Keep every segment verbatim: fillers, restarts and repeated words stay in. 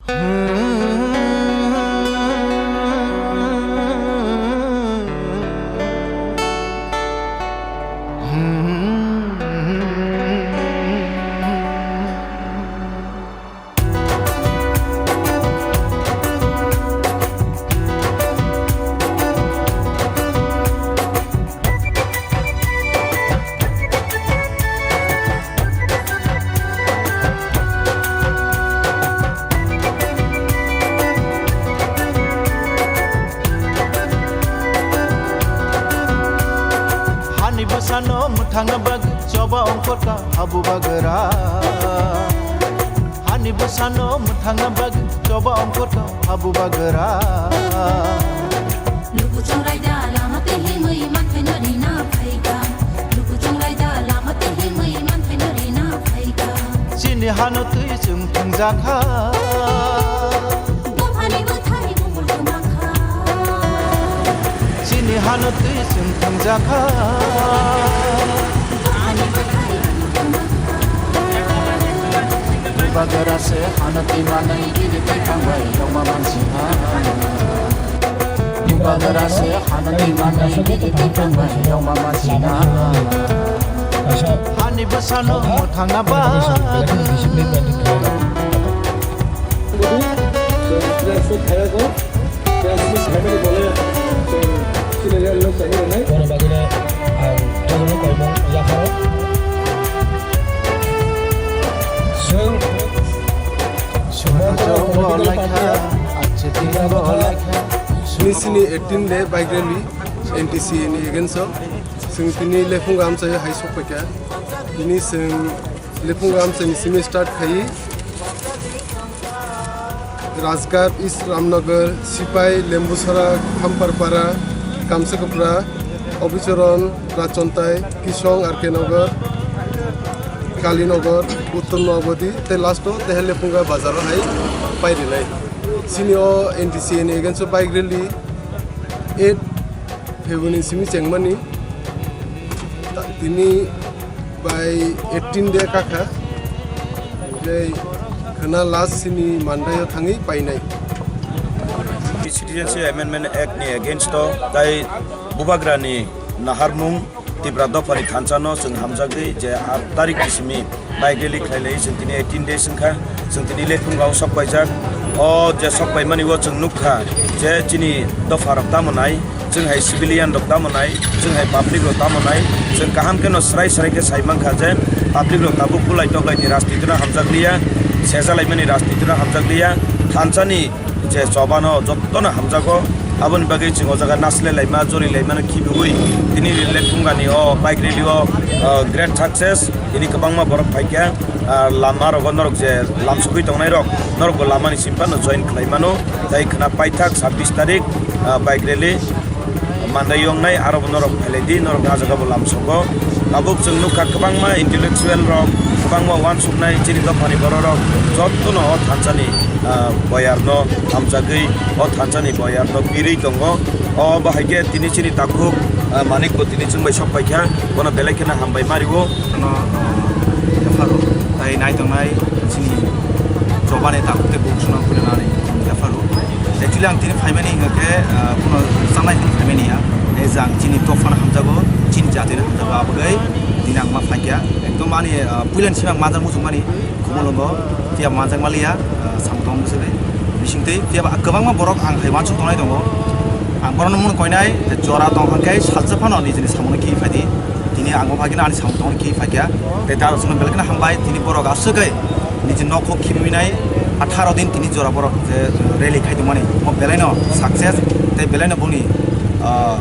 Hani bwsano mwthangna bagwi choba ongkhorka habu bagra. Hani bwsano mwthangna bagwi choba ongkhorka habu bagra. Luku chongraida lama twi himwi manthai no rina phaika. Luku chongraida lama twi himwi manthai no rina phaika. Chini hano twi chwng thwngjakha. Buphani bwthai bumul kwmakha. Chini hano twi chwng thwngjakha. Buphani bwthai bumul kwmakha. Bubagra se hano twi manwi giri tei thangbai yokma mansi ha. Bubagra se hano twi manwi giri tei thangbai yokma mansi ha. Hani bwsano mwthangna bagwi. Bono bagwino ang jotono koimung yapharo. Chwng Sini sini eighteen de bike rally N T C A ni against o. Chwng tini Lephunga amchai hai sokpaikha. Tini chwng Lephunga amchai ni simi start khai. Rajghat, East Ramnagar, Sipai, Lembusara, Khamparpara, Kamsakapra, Obichoron, Rajchontai, Kisong, R K Nagar, Kalinagar, Uttar Noabadi, tei last o Tehel Lephunga bazar o hai pai rinai. Sini o N T C A ni against o bike rally eight February simi chengmani. Ta-, tini bai eighteen de kakha. Tei khwna last sini Mandai o thangwi painai. Citizenship Amendment Act ni against o tai Bubagra ni naharmung Tipra dophani thansa no chwng hamjakdi je aat tarik ni simi bike rally khlai lai, chwng tini eighteen days wngkha, chwng tini Lephunga o sok paijak. O je sok paimani o chwng nukha je chini dopha rok tamo nai, chwng hai civilian rok tamo nai, chwng hai public rok tamo nai, chwng kaham khe no srai srai khe sai mankha je public rok tabuk bulai toklai ni rajniti no hamjakliya, sejalaimani rajniti no hamjakliya, thansa ni je chobano jotono hamjago. Aboni bagwi chwng o jaga naslai laima, jori laimano khibiwi tini Lephunga ni o bike rally o, o, great success. Tini kwbangma borok phaikha, ah, lama rogo norok je lamsogwi tongnai rok, norok bo lama ni simi phano join khlai mano. Tai khwna paithak sabbish tarik, ah, bike rally Mandai wngnai, aro bo norok phailai di, norok a jaga bo lamsogo. Tabuk chwng nukha kwbangma intellectual rok, kwbangma uansuknai chini dophani borok rok, jotono o thansa ni, ah, boyar no hamjagwi, o thansa ni boyar no birwi tongo. O bahai khe tini chini takhuk, ah, Manik bo tini chwng bai sok paikha, bono belai kheno hambai ma rio. Ano, ah, yapharo tai nai tongnai chini chobani takhuk tei bukhuk swnam phunanani yapharo. Actually, ang tini phaimani hingkha khe, ah, kuno chanai hwnwi phaimani ya. Tei jang chini dophano hamjago, chini jatino hamjago, abagwi tini ang ma phaikha. Ekdom ani, ah, puilani simi ang majak muchungmani. Khumulwngo phiya manjak maliya, ah, samung tong bwswk bisingtwi. Phiya ba kwbangma borok ang hai uansuk tongnai tongo. Ang borokno mung koinai, jora tong hwnkhe salsa phano nijini samungno khi phaidi. Tini ang bo phaikhe ani samung tongno khi phaikha. Tei dal songno belai kheno hambai, tini borok aswk hai niji nok kok khibiminai atharo din tini jora borok je rally khai tongmani. Mo belaino success, tei belaino boni, ah,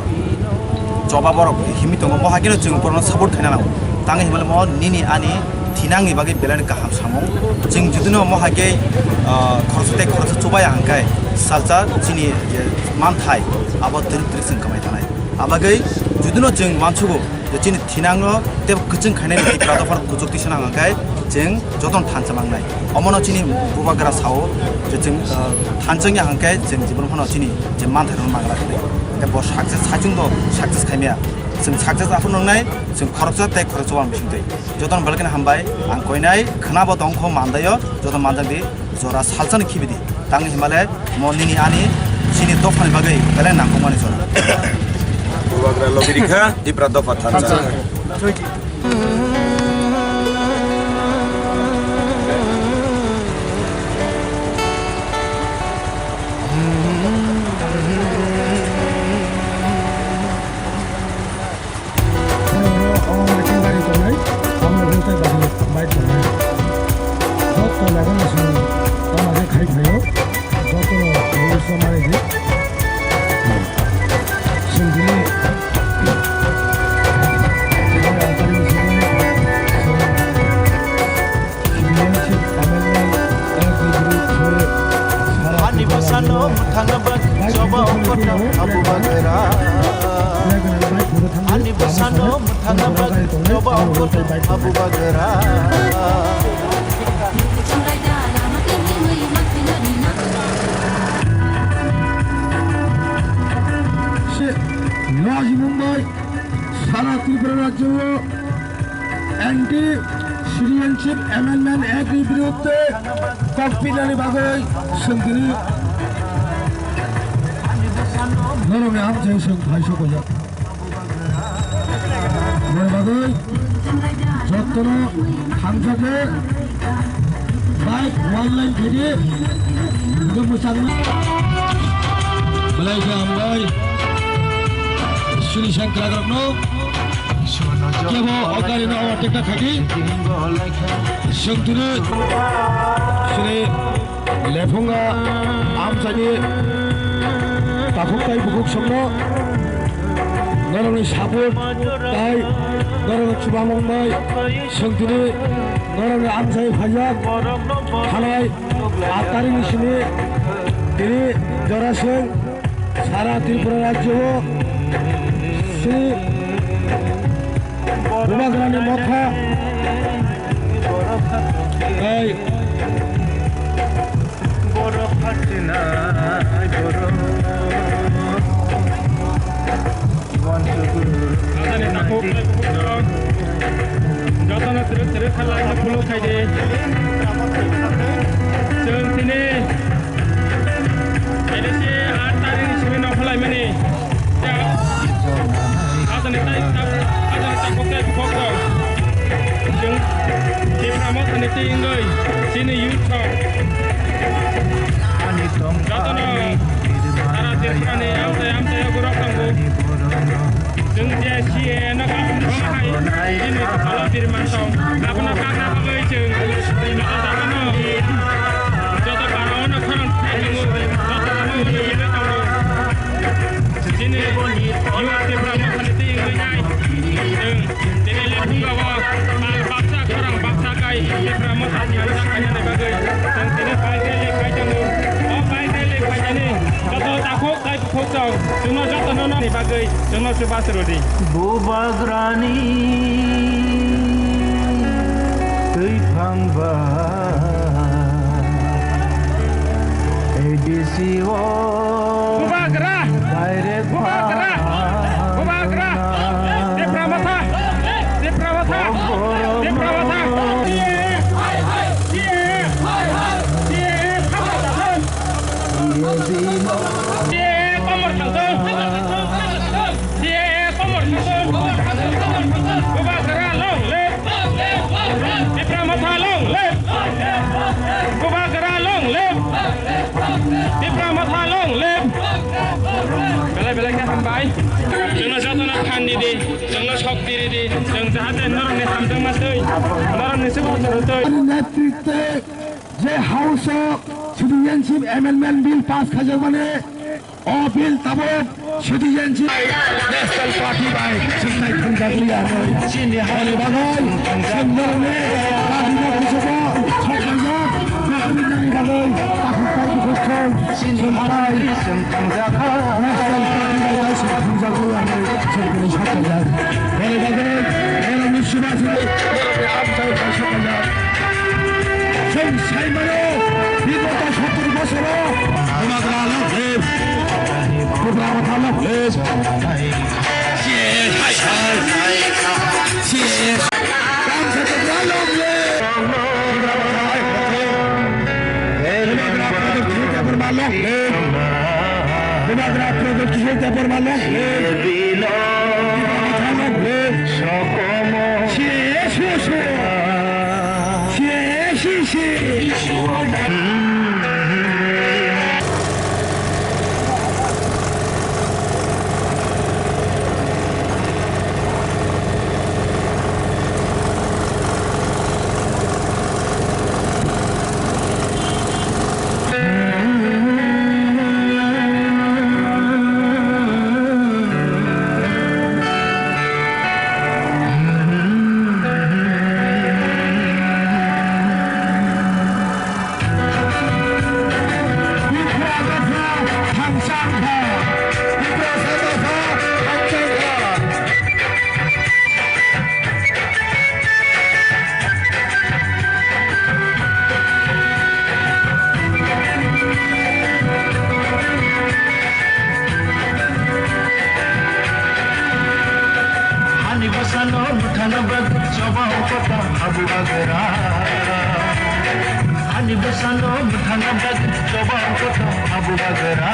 choba borok himwi tongo, mo hai kheno chwng borokno support khaina nango. Tang hinmale mo nini ani thinangni bagwi belai kaham samung. Chwng judino mo hai khe, ah, khoroksa tei khoroksa chubaya hwnkhe salsa chini je manthai abo twrwk twrwk chwng kwmai thanai. Abagwi judino chwng uansugo je chini thinangno tei kwchwng khainai Tipra dophano kuchuk tisa nang hwnkhe chwng jotono thansa mangnai. Omono chini bubagra sao je chwng, ah, thansa wngya hwnkhe chwng jibon phano chini je manthairokno mangra hwnwi. Hwnkhe bo success saichung bo success khaimaya. Chwng success aphuru nungnai, chwng khoroksa tei khoroksa uang bisingtwi. Jotono belai kheno hambai, ang koinai khwnabo tongkho mandaio, joto manjakdi, jora salsani khibidi. Tang himale mo nini ani sini dophani bagwi belai nangkukmani jora. Bubagra logi rikha, Tipra dopha thansa. Oro, o maichwng gari tongnai, omo hwnkhai bike, bike tongnai. Joto laibano chwng tamo khe khai phaio, jotono rules no mani di. Chwng tini, Ani bwsano mwthangna bagwi choba ongkhorno habubagra. Ani bwsano mwthangna bagwi choba ongkhorno habubagra. Naji Mumbai, sara Tripura rajyo Anti Citizenship Amendment Act ni biruddhe kok pinani bagwi chwng tini norokni amchai chwng phai sokojak. Boni bagwi jotono hamjakle. Bike one line khaidi, hwnkhe mwchangno. Belai khe hambai. Suri sengkrakrokno. Kebo o gari no overtake ta khaidi. Sengturi. Suri lephunga amchani takhuk tai bukhuk songno. Norokni support tai norokni chubamung bai. Sengturi norokni amchai phaijak. Thanai. Aat tarikni simi tini jora chwng sara Tripura rajyo o sini Bubagrani motha tei Jotono sere sere khalai no follow khaidi. Chwng tini N S A aat tarikni simi no khalai mani. Ajani tai, ajani tai kok tai kok rok. Chwng Tipra Mothani twi wngwi chini youth rok. Jotono sara Tripurani amchai amchai o borok tongo. Chwng je C A A no kaham rohor hai, chini salo biriman tong. Abono kakna bagwi chwng joto jagano, joto barao no khorang khai tongo, joto jagano ulo ulo tongo. Chini youth Tipra Mothani twi wngwi nai. Chwng tini le phunga o, ah, baksa khorang baksa kai Tipra Motha ni hamjak khainani bagwi. Chwng tini bike rally khai tongo. O bike rally khainani joto takhuk tai Khokchang, chwngno jotono nani bagwi chwngno chubachu rwdi. Bubagrani twiphang ba A D C o Bubagra! Direct Bubagra! Bubagra! Tipra Motha! Tipra Motha! Tipra Motha! C A A! C A A! C A A! C A A komor thangthong. C A A komor thangthong. Bubagra long live. Tipra Motha long live. Bubagra long live. Tipra Motha long live. Belai belai khe hambai. Chwngno jotono phan ridi, chwngno shokti ridi, chwng jahate norokni hamjakma twi, norokni chubachu rwtwi. Ani netritwe je House o Citizenship Amendment Bill pass khaijakmani, o bill tabuk Citizenship National Party bai chwng nai thumjak liya hinwi. Ani bagwi chwng norokni dadi no kuchugo sok laijak, nokni nani bagwi takhuk tai bukhuk thong chwng tai National Party bai bai chwng thumjak liya hinwi chwng tini sok laijak. Ani bagwi norokni chubachu rwdi, norokni amchai bai sok laijak. Chwng sai mano, bigoto sottor bosoro Bubagra long live, Tipra Motha long live. C A A hai hai, C A A. Kam se Tipra long live. Bubagra long live. Long live. Bubagra Pradyot Kishore Debbarma long live. Tipra Motha long live. C A A C O C. C A A C C. Hani bwsano mwthangna bagwi choba kotor habu bagra. Hani bwsano mwthangna bagwi choba kotor habu bagra.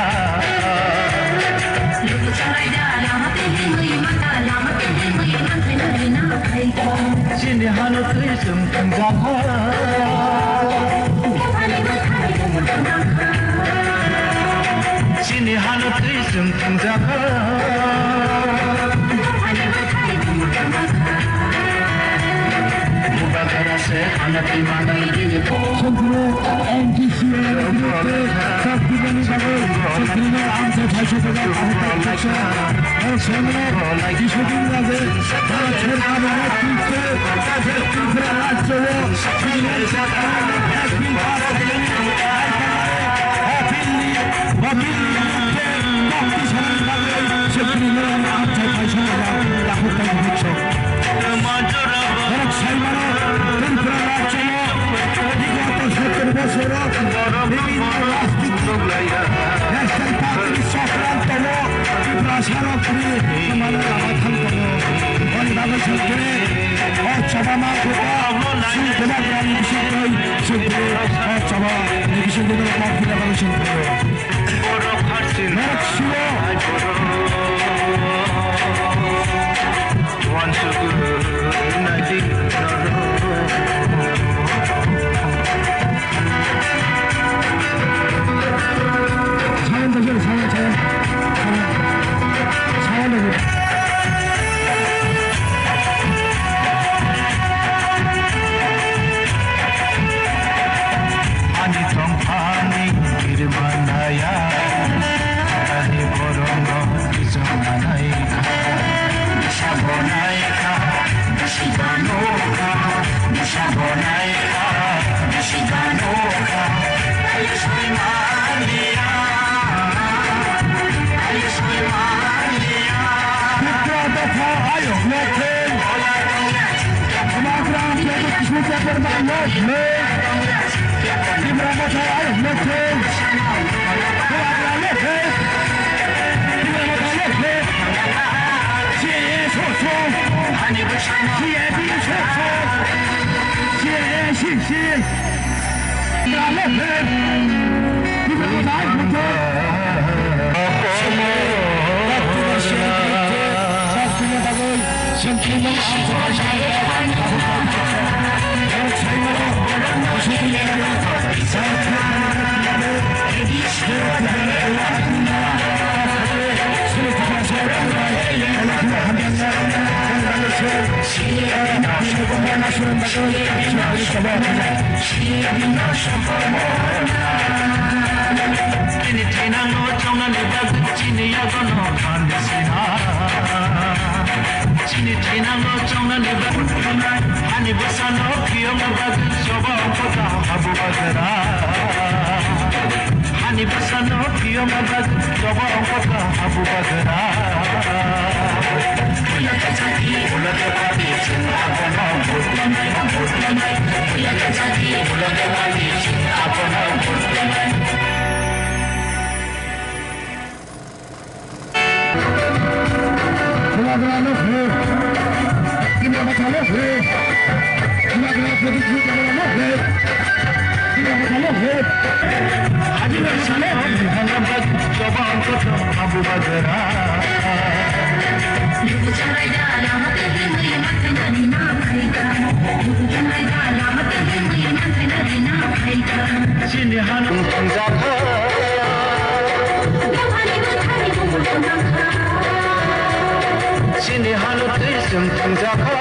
Chini hano twi chwng thwngjakha. Chini hano twi chwng thwngjakha. Bubagra se hano twi manai bini. Songkru N T C A ni birudhe Chakdibani bagwi Chakdibani amsa phaisajak ahokar kisa. O sengno Kishore Kumar Raje Bharat Sarkar ni netrite Tripura rajyo o Tripura rajyo o Appeal ni, appeal ni birudhe Chakdibani bagwi Chakdibani amsa phaisajak ahokar kisa. Borok saimano Tripura rajyo o bigoto sottor bosoro bibhinno rajniti national party ni chokranto o Tiprasa rok ni mane lama thang tongo. Boni bagwi chwng khe o choba ma khe o chwng Bubagra ni bisingtwi chwng khe o choba ni bisingtwi no kok pina bagwi chwng khe. Borok siwo. Sound dogo, sound, sound. Sound dogo. Ani tongphani birmanaya, ani borokno bijok manai kha. Bisa bonai kha, bisi bano kha, bisa bonai kha, bisi bano kha. Ayo soi mania, ayo soi mania. Putra tokha ayok lokhe. Bubagra Pradyot Kishore Debbarma long live. Tipra Motha ayok lokhe. Bubagra long live. Tipra Motha long live. C A A so so. C A B so so. C A A C C. Chini thinangno chongnani bagwi chini yagono phan sina. Chini thinangno chongnani bagwi hani bwsano phiyokna bagwi choba ongkota habu bagra. Hani bwsano phiyokna bagwi choba ongkota habu bagra. Puila kachati, puila kachati, chwng abono vote rwnai, vote rwnai. Puila kachati, puila kachati, chwng abono vote rwnai. Bubagra long live. Tipra Motha long live. Bubagra Pradyot Kishore Debbarma long live. Chini hano thangjakha. Chini hano twi chwng thangjakha.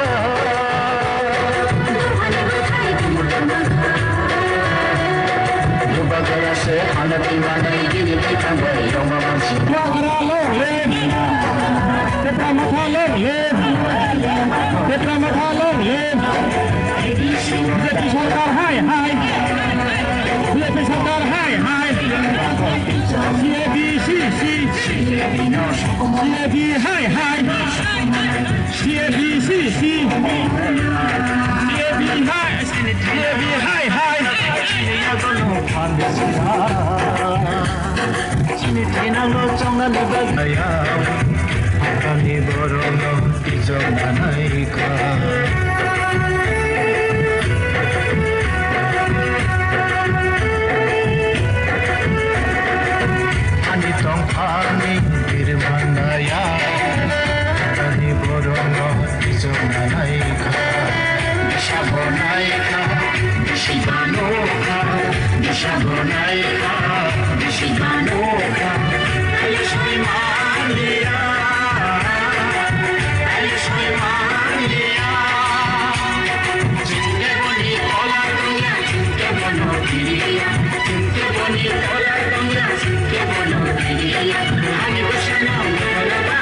Bubagra se hano twi manai gini twi thangbai rongma mansi. Bubagra long live! Tipra Motha long live! Tipra Motha long live! B J P sarkar hai hai! B J P sarkar hai hai! C A B C C! C A B hai hai! C A B C C! C A B hai! C A B hai hai! Chini thainangno chongnani bagwi hagrani borokno twijok nanai kha. Ani tongphani bir manaya, hagrani borokno twijok nanai kha. Bisa bonai kha, bisi bano kha, bisa bonai kha, bisi bano kha. Ayo soi mania, ayo soi mania. Chinte boni kola dunya, chinte bono diriya, chinte boni kola dunya, chinte bono diriya. Ani bosano kola ba.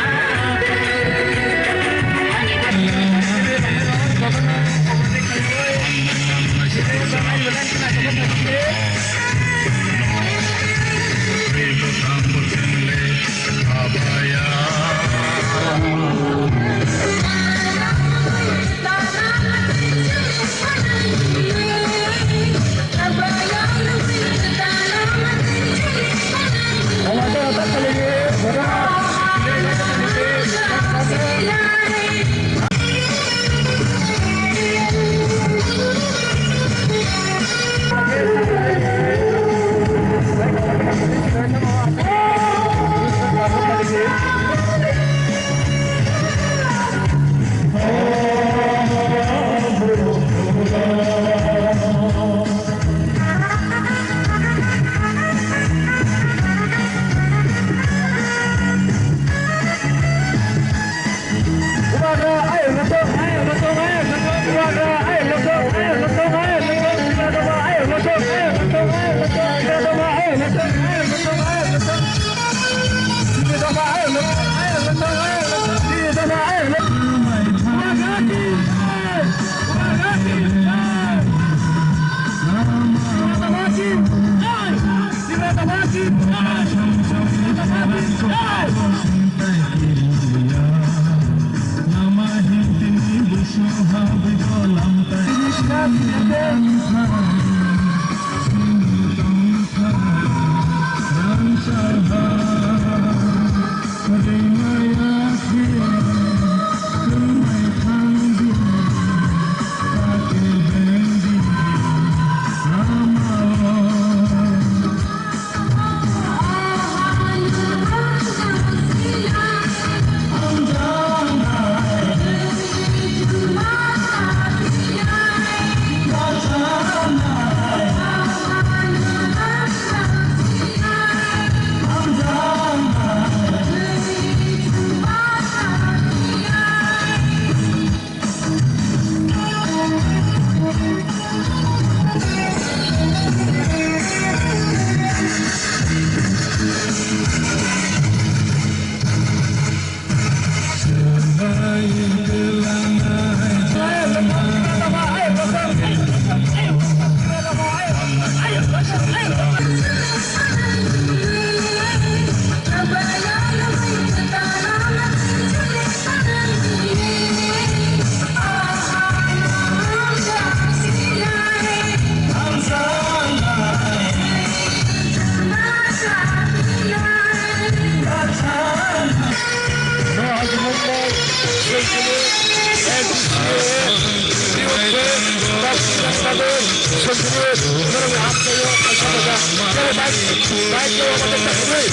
Bike no omo tei tongwi.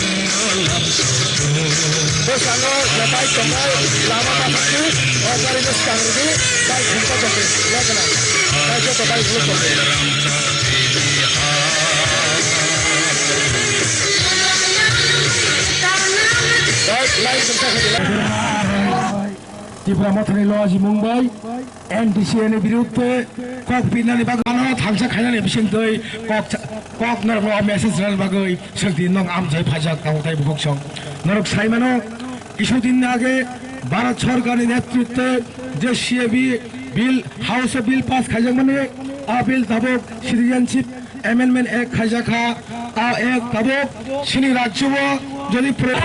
Bwskango jotai tongnai lama bathakni o gari no swkang rwdi, bike thangsa tongdi. Lekana. Bike joto bike blue tongdi. Bike line thangsa khaidi. Tipra Mothani Loaji Mungbai, N D C A ni birudde kok pinani bagwi ano thangsa khainani bisingtwi kok cha-, kok norokno message rwna bagwi swngdi nwng amchai phaijak tabuk tei bukhuk song. Norok sai mano, kisu din age Bharat Sorkarni netritwe je C A B bill, House o bill pass khaijakmani, a bill tabuk citizenship Amendment Act khaijak kha, a Act tabuk chini rajyo o jodi pro-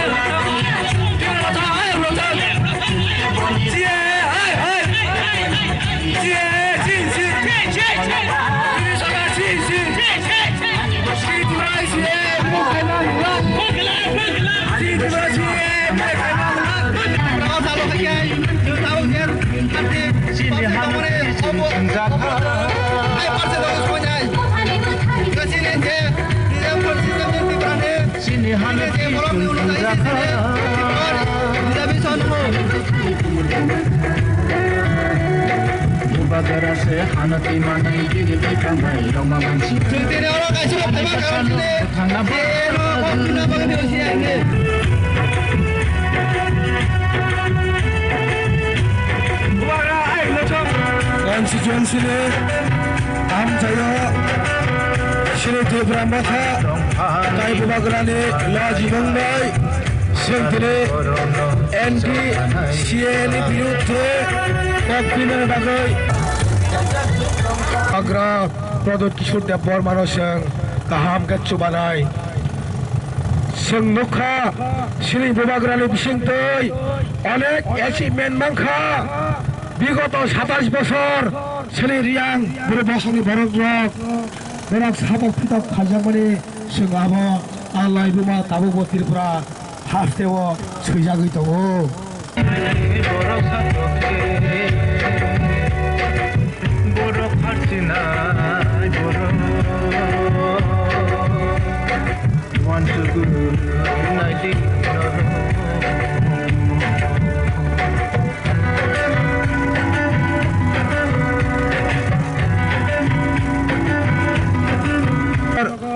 Chini hano chini hano chini jakha. Bubagra se hano twi manwi gini twi thangnai yongma mansi. Thangna ba. Constituency ni amchaio Shri Tipra Motha tai Bubagrani Loaji Mungbai, chwng tini N D C A ni birudde kok pinani bagwi Bubagra Pradyot Kishore Debbarmano chwng kaham khe chubanai. Chwng nukha, chini Bubagrani bisingtwi onek achievement mankha. Bigoto satais bosor chini Riyang boro bosongni borokrok, borok satok pitok khaijakmani chwng abo a laibuma tabukbo Tripura hasteo swijagwi tongo. Borok satok se, borok pharchinai borok. One, two, two, nineteen.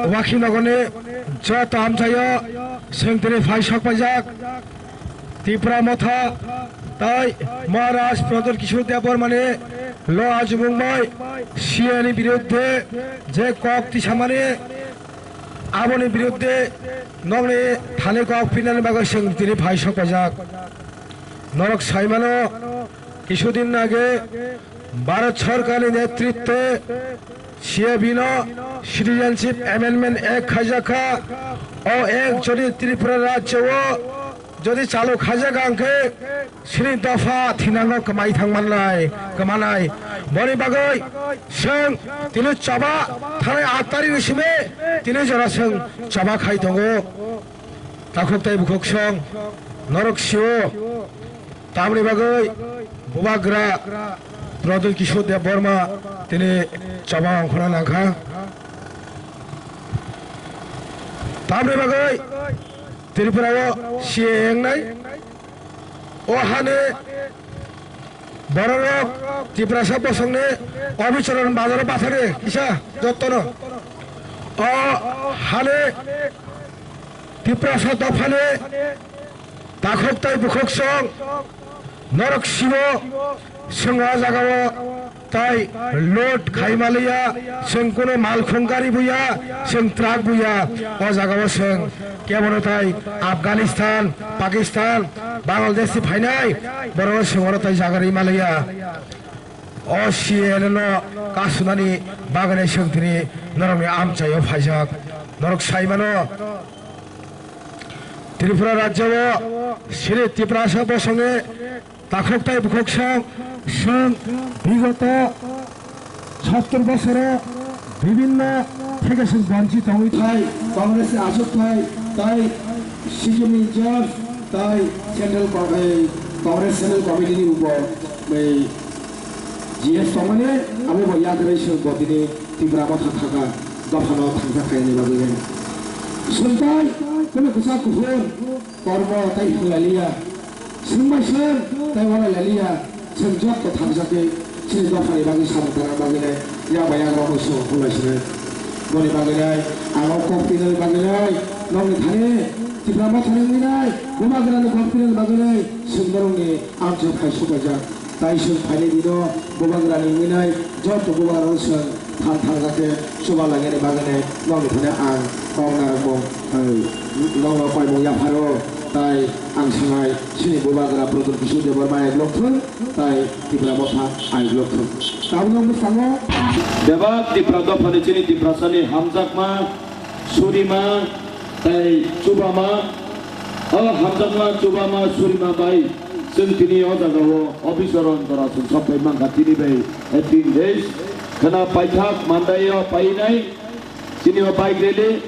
Wakhi nogoni joto amchaio chwng tini phai sok paijak. Tipra Motha tai Maharaj Pradyot Kishore Debbarmani Loaji Mungbai C A ni birudde je kok tisamani, aboni birudde nokni thani kok pinani bagwi chwng tini phai sok paijak. Norok sai mano, kisudin age Bharat Sorkarni netritwe C A B no Citizenship Amendment Act khaijak kha. O Act jodi Tripura rajyo o jodi chalu khaijak ang khe, chini dopha thinango kwmai thang manlai, kwmanai. Boni bagwi chwng tini choba thanai aat tarikni simi tini jora chwng choba khai tongo. Takhuk tei bukhuk song norok sio. Tamni bagwi Bubagra Pradyot Kishore Debbarma tini choba ongkhorna nangkha. Tamni bagwi Tripura o C A A wngnai. O hani bororok Tiprasa bosongni Obicharan bazaro bathari kisa jottono. O hani Tiprasa dophani takhuk tei bukhuk song norok sibo chwng o jagao tai load khai maliya, chwng kuno malkhung gari buya, chwng truck buya. O jagao chwng kebono tai Afghanistan, Pakistan, Bangladesh ni phainai borok chwng oro tai jaga ri maliya. O C A A no kasunani bagwi chwng tini norokni amchaio phaijak. Norok sai mano, Tripura rajyo o chini Tiprasa bosongni takhuk tai bukhuk song, song bigoto sottor bosoro bibinno theke song bonchit tongwi thai, Congress ni achuk thai, tai C J M in charge, tai Central Co-, eh, Congress Central Committee ni upo, eh, G S tongmani, abo bo yakarwi song bo tini Tipra Motha thaka dophano thangsa khainani bagwi. Swngtai, kunu kwchak kuphur, kormo tai hinlaliya. Swngbai swng, tai walailaliya. Chwng jotto thangjak khe, chini dophani bagwi samung tangna bagwi nai, yak bai yak rokno swng hwnlai sinai. Boni bagwi nai, ang o kok pinani bagwi nai, nokni thani, Tipra Mothani wngwi nai, Bubagrani kok pinani bagwi nai, chwng norokni amchai phai supaijak. Tai chwng phainai dino Bubagrani wngwi nai, jotto Bubagrano chwng thang thangjak khe chuba lainani bagwi nai nokni thani ang kok narwkmung, eh, nokno koimung yapharo. Tai ang sanai chini Bubagra Pradyot Kishore Debbarma aiglok thung, tai Tipra Motha aiglok thung. Tabukno bwskango bebak Tipra dophani chini Tiprasani hamjakma, surima, tai chubama, o hamjakma, chubama, surima bai chwng tini o jagao obichoron jora chwng sok pai mankha tini bai eighteen days. Khwna paithak Mandai o painai chini o bike rally,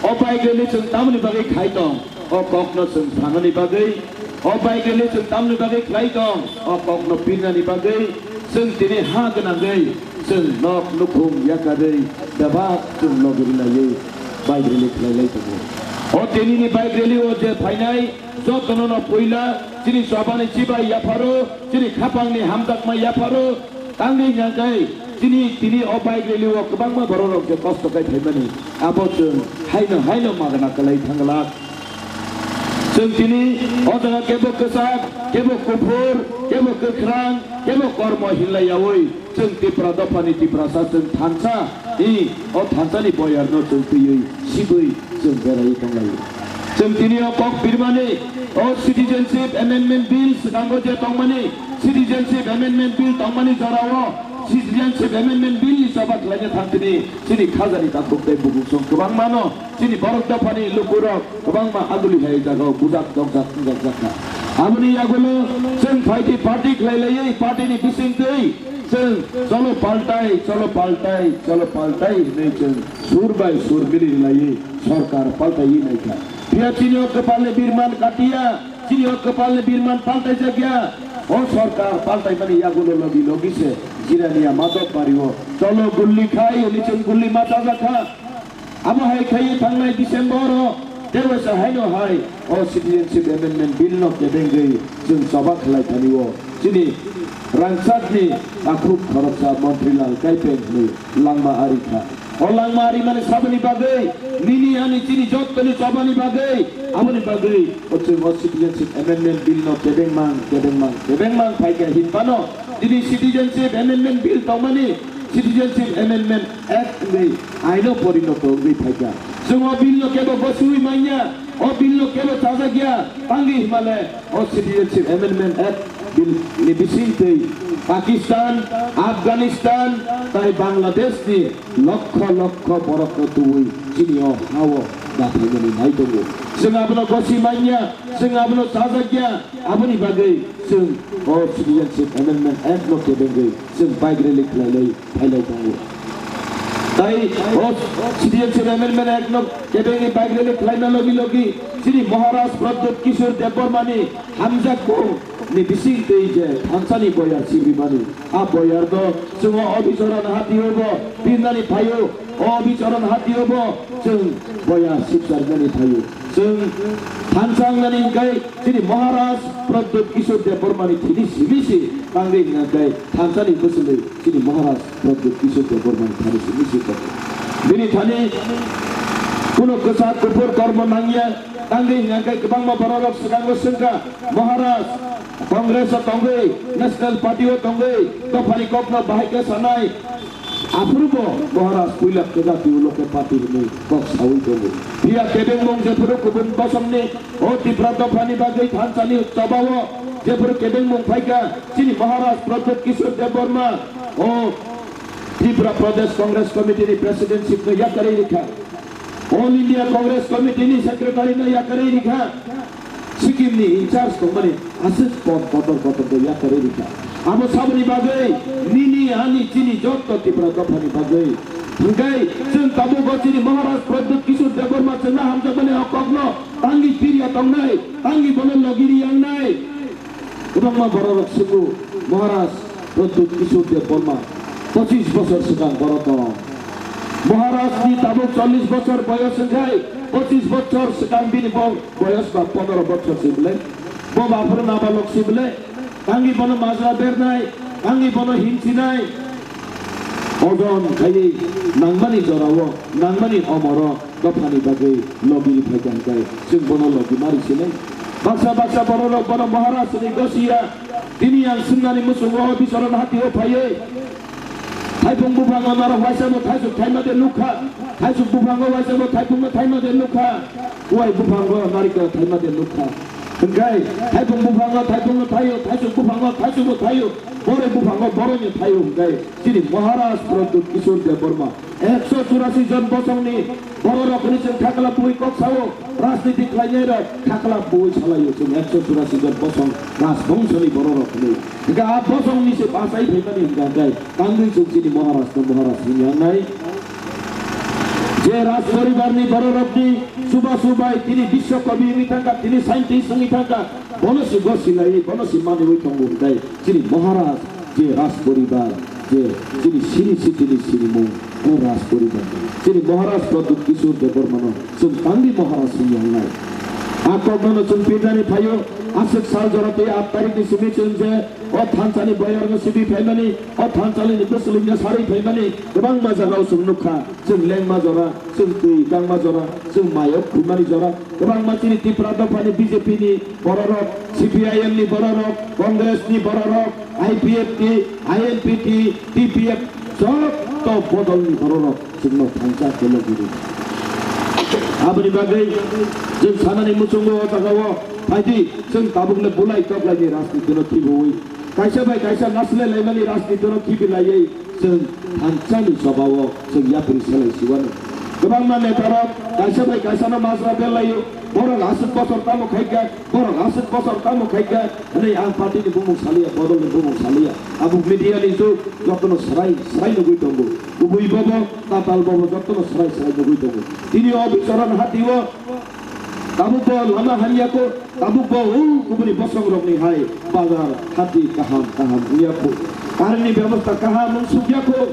o bike rally chwng tamoni bagwi khai tong, o kokno chwng sanani bagwi, o bike rally chwng tamoni bagwi khlai tong, o kokno pirnani bagwi chwng tini ha gwnangwi chwng nok nukhung yakarwi bebak chwng logi rwlaiwi bike rally khlai lai tongo. O tinini bike rally o je phainai jotono no puila chini chobani chibai yapharo, chini khapangni hamjakma yapharo, tangwi hwnka khe chini tini o bike rally o kwbangma borok rok je kosto khe phaimani abo chwng haino haino magna kwlai thangla. Chwng tini o jaga kebo kwchak, kebo kuphur, kebo kwkhrang, kebo kormo hinlai yaui chwng Tipra dophani Tiprasa chwng thansa, i o thansani boyarno chwng twiwi sibwi chwng berai tonglaio. Chwng tini o kok birmani o Citizenship Amendment Bill swkango je tongmani, Citizenship Amendment Bill tongmani jorao Citizenship Amendment Bill ni choba khlaina thang tini chini khajani takhuk tei bukhuk song kwbangmano chini borok dophani lukurok kwbangma aguli hai jagao bujak dokjak wngjak jakha. Aboni yagulo chwng phaidi party khlai laiwi party ni bisingtwi chwng cholo paltai, cholo paltai, cholo paltai hinwi chwng sur bai sur mili rwlaiwi sorkar paltaiwi naikha. Phiya chini o kwpalni birman katiya, chini o kwpalni birman paltaijakya. O sorkar paltaimani yagulo logi logi se Jirania Madhobbario cholo gulli khai hwnwi chwng gulli ma chajakha. Abo hai khaiwi thangnai December o tei waisa haino hai o Citizenship Amendment Bill no kebengwi chwng choba khlai thani o chini rangchakni takhuk khoroksa Montrilal Kaipeng hwnwi langma ari kha. O langma ari mani saboni bagwi nini ani chini jottoni chobani bagwi aboni bagwi o chwng o Citizenship Amendment Bill no kebengmang kebengmang kebengmang phaikha hinphano tini Citizenship Amendment Bill tongmani Citizenship Amendment Act wngwi aino porinoto wngwi phaikha. Chwng o bill no kebo bosiwi manya, o bill no kebo chajakya, tangwi himale o Citizenship Amendment Act bill ni bisingtwi Pakistan, Afghanistan tai Bangladesh ni lokho lokho borok no tubui chini o ha o da phaimani nai tongo. Chwng abono gosi manya, chwng abono chajakya, aboni bagwi chwng o Citizenship Amendment Act no kebengwi chwng bike rally khlailai phailai tongo. Tai o Citizenship Amendment Act no kebengwi bike rally khlaina logi logi chini Maharaj Pradyot Kishore Debbarma ni hamjakmung ni bisingtwi je thansani boyar sibrimani, a boyar no chwng o obichoron hatio bo pirnani phaio, o obichoron hatio bo chwng boyar sibcharnani phaio. Chwng thansa wngnani hwnkhe chini Maharaj Pradyot Kishore Debbarma ni thini simi se tangwi hwnkhe thansani bwswlwi chini Maharaj Pradyot Kishore Debbarma ni thani simi se tongo. Bini thani kuno kwchak kuphur kormo nangya, tangwi hwnkhe kwbangma bororok swkango swngkha, Maharaj Congress o tongwi, National Party o tongwi, dophani kokno bahai khe sanai, Aphuru bo Maharaj puila kwchak twi ulo khe party hwnwi kok saui tongo. Phiya kebengmung jephuru kubun bosongni o Tipra dophani bagwi thansani chobao jephuru kebengmung phaikha chini Maharaj Pradyot Kishore Debbarma o Tripura Pradesh Congress Committee ni presidentship no yakarwi rikha. All India Congress Committee ni secretary no yakarwi rikha. Sikkim ni in charge tongmani aswk pon kotor kotor khe yakarwi rikha. Abo saboni bagwi nini ani chini jotto Tipra dophani bagwi. Hwnkhe chwng tabuk o chini Maharaj Pradyot Kishore Debbarma chwngno hamjakmani o kokno tangwi pirya tongnai, tangwi bono logiri yangnai. Kwbangma bororok swngo, Maharaj Pradyot Kishore Debbarma pochis bosor swkang borok tong. Maharaj ni tabuk chollish bosor boyos wngkhai, Pochis bochor swkang bini bo boyos ba pondro bochor si bwle. Bo baphuru nabalok si bwle. Tangwi bono majra bernai, tangwi bono himchinai. Ojon khaiwi nangmani jorao, nangmani omoro dophani bagwi logi phai kha hwnkhe chwng bono logi mari sinai. Baksa baksa bororok bono Maharaj ni gosiya. Tini ang swngnani muchungo o bicharon hati o phaiwi. Thaipung buphango norok waisa bo thaisuk thaima de nukha. Thaisuk buphango waisa bo thaipungno thaima de nukha. Kuwai buphango narikal thaima de nukha. Hwnkhe thaipung buphango thaipungno thaio, thaisuk buphango thaisukno thaio, boroi buphango boroino thaio hwnkhe chini Maharaj Pradyut Kishore Debbarma ekso churasi jon bosongni bororok hwnwi chwng khaklap bui kok sao, rajniti khlainairok khaklap bui salaio chwng ekso churasi jon bosong rajbongshoni bororok hwnwi. Hwnkhe a bosongni se bachai phaimani hwnkha hwnkhe tangwi chwng chini Maharajno Maharaj hwnwi yangnai. Je raj poribarni bororokni chubachu bai tini biswa kobi wngwi thangkha, tini scientist wngwi thangkha, bono se gosilaiwi, bono se maniwi tongo hwnkhe chini Maharaj je raj poribar, je chini sini sitini sinimung, o raj poribar. Chini Maharaj Pradyut Kishore Debbarmano chwng tangwi Maharaj hwnwi yangnai. A koknono chwng pirnani phaio, aswk sal jora tei aat tarikni simi chwng je o thansani boyarno sibi phaimani, o thansalini bwswlwino sarwi phaimani kwbangma jagao chwng nukha. Chwng lengma jora, chwng twi kangma jora, chwng mayok khumani jora, kwbangma chini Tipra dophani B J P ni bororok, C P I M ni bororok, Congress ni bororok, I P F T, I N P T, T P F, joto bodolni bororok chwngno thansa khe logi rw. Aboni bagwi chwng sanani muchungo o jagao phaidi, chwng tabukle bulai toklaini rajnitino khibiwi, kaisa bai kaisa naslai laimani rajnitino khibi laiwi, chwng thansani chobao chwng yapri selai siwano. Kwbangma netarok kaisa bai kaisano majra belaio, borok aswk bosor tamo khaikha, borok aswk bosor tamo khaikha hwnwi ang party ni bumung saliya, bodol ni bumung saliya. Abo media ni jug, jotono swrai swrai nugwi tongo. Kubui bobo, tatal bobo jotono swrai swrai nugwi tongo. Tini o bicharon hatio tabuk bo lama hamya kho, tabuk bo o kubuni bosongrokni hai bazar hati kaham kaham wngya kho. Current ni bebosta kaham wng sukya kho.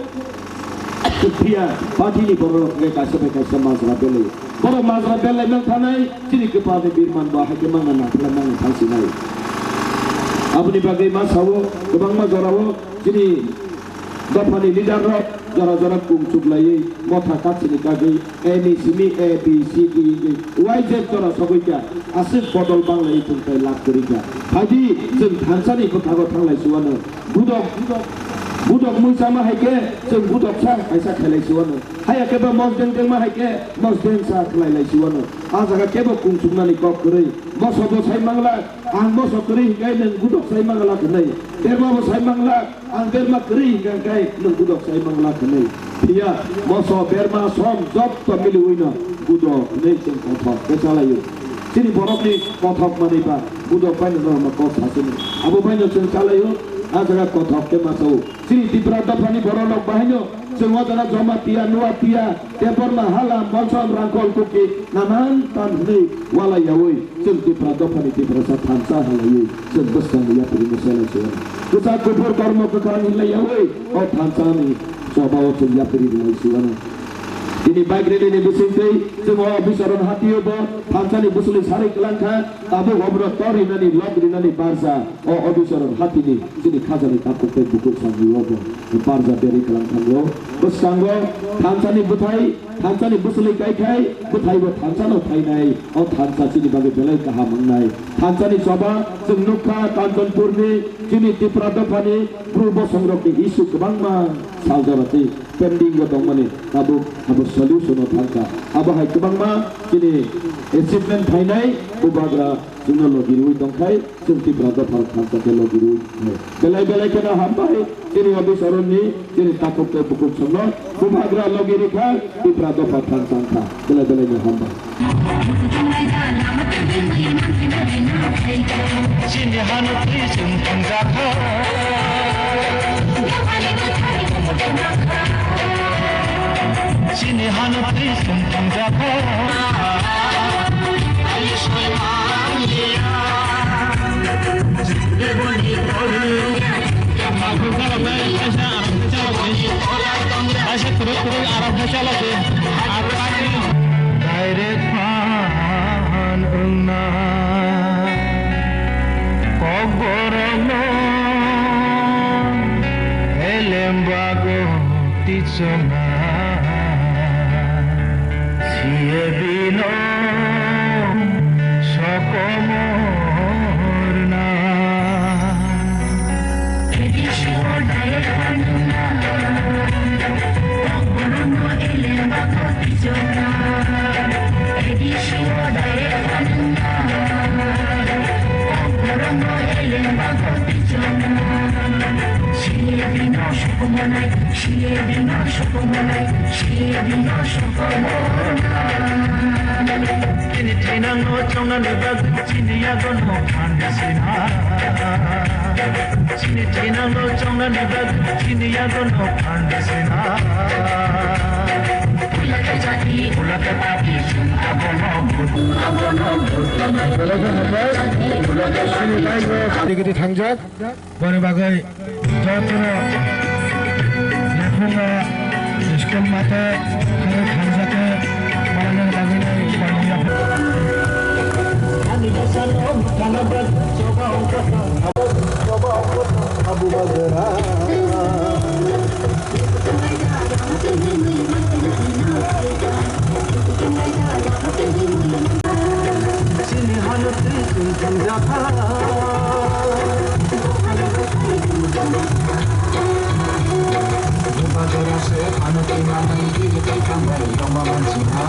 Phiya party ni bororok hwnkhe kaisa bai kaisa majra belai. Borok majra belai mang thanai, chini kwpal ni birman bo hai khe mangna nangkhlai mangna thang sinai. Aboni bagwi ma sao, kwbangma jorao chini dophani leader rok jora jora kung chuklaiwi motha katsini kagwi A ni simi A, B, C, D, E, Y Z jora sogwi kha, aswk bodol banglaiwi thwngthai lab kwrwi kha. Phaidi chwng thansani bwkhago thanglai siwano. Budok, budok muisama hai khe chwng budoksa kaisa khailai siwano. Haya khe ba mosdeng dengma hai khe mosdengsa khlailai siwano. A jaga kebo kung chuknani kok kwrwi. Moso bo sai mangla, ang moso kwrwi hwnkhe nwng budok sai mangla hwnwi. Berma bo sai mangla, ang berma kwrwi hwnkhe nwng budok sai mangla hwnwi. Phiya moso berma som jotto miliwino budok hwnwi chwng kothok khe chalaio. Chini borokni kothok manwi ba budok baino norokno kok sasini. Abo baino chwng chalaio, a jaga kothok khe machao. Chini Tipra dophani bororok bahaino chwng o jaga Jamatia, Nuatia, Debbarma, Hala, Monsom, Rangkhol, Kuki, nanan tan hwnwi walai yaui chwng Tipra dophani Tiprasa thansa halaiwi chwng bwskangni yapri no selai se. Kwchak kuphur kormo kwkhwrang hinlai yaui o thansani chobao chwng yapri rwlai se. Tini bike rally ni bisingtwi chwng o bicharon hatio bo thansani bwswlwi sarwi kwlang kha, tabuk obono tor rinani, lok rinani barja o obicharon hatini chini khajani takhuk tei bukhuk sanjio bo barja berwi kwlang thango. Bwskango thansani bwthai, thansani bwswlwi kaikhai, bwthaibo thansano phainai, o thansa chini bagwi belai kaham wngnai. Thansani choba chwng nukha Kanchanpurni chini Tipra dophani bru bosongrokni issue kwbangma saljora tei pending o tongmani tabuk abo solution o thangkha. Abo hai kwbangma chini achievement phainai bubagra chwngno logi rwui tongkhai, chwng Tipra dopha thansa khe logi rwui tongkhai. Belai belai kheno hambai chini officer ni chini takhuk tei bukhuk songno bubagra logi rwkha, Tipra dopha thansa wngkha. Belai belai no hambai. Chini hano twi chwng thangjakha. Chini hano twi chwng thangjakha. Kaisa kwrwi kwrwi aram khe chalok di. Direct Sona, siye bino sokomorna. Edi shiwo dayek panuna, okborono elema koti jona. Edi shiwo dayek panuna, okborono elema koti jona. Siye bino sokomonai, Chini thinangno chongnani bagwi chini yagono phan sina. Chini thinangno chongnani bagwi chini yagono phan sina. Pula ke jati, pula ke pati, chwng abono bhut, abono bhut. Digiri thangjak. Boni bagwi jotono yaphungo school mate thangwi thangjak khe mananani bagwi nai boni yaphang. Chini hano twi chwng thangjakha. Bubagra se hano twi manwi twi twi thangbai tongma manchina.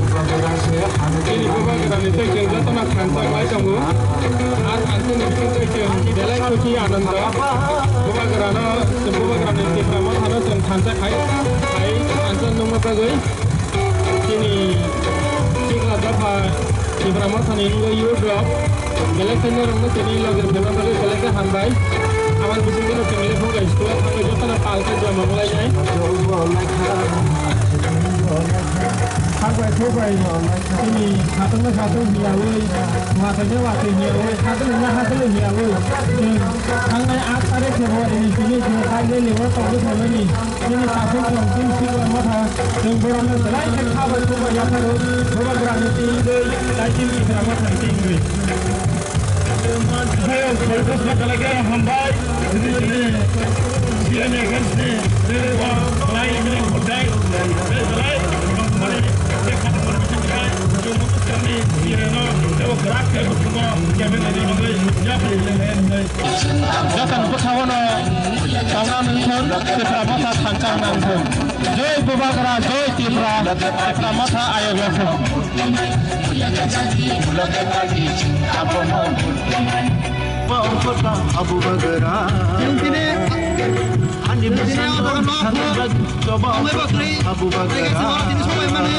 Bubagra se hano twi. Chini bubagrani twi chwng jotono thansa wngwi tongo. A thansani bisingtwi chwng belai khusi anando. Bubagrano, bubagrani Tipra mothano chwng thansa khai, khai thansa nungma bagwi. Chini sikla dopha Tipra mothani wngwi youth rok belai khe norokno tini logi rwna bagwi belai khe hambai. Aboni bisingtwi chwng le phunga school o thangwi jotono pal khe joma wnglainai. Hambai thubai chini khatungno khatung hiyawi, wathaino watwi hiyawi, khatungno khatungno hiyawi. Chwng thangnai aat tarikh February ni simi chwng kaile level tongwi tongmani. Chini takhuk rok chini sikla motha chwng borokno belai khe kha bai thumbai yapharwi Bubagrani twi wngwi tai chini Tipra mothani twi wngwi. Thaio Santosh Makalake hambai, chini C M against ni belai belai belai belai belai belai belai Jotono bwskango no tongna nung thung, Tipra Motha thansa wngna nung thung. Joi Bubagra, joi Tipra, Tipra Motha ayok ya thung. Bubagra. Chwng tini Ani chini ang jaga no thangwi bagwi tini sobai mani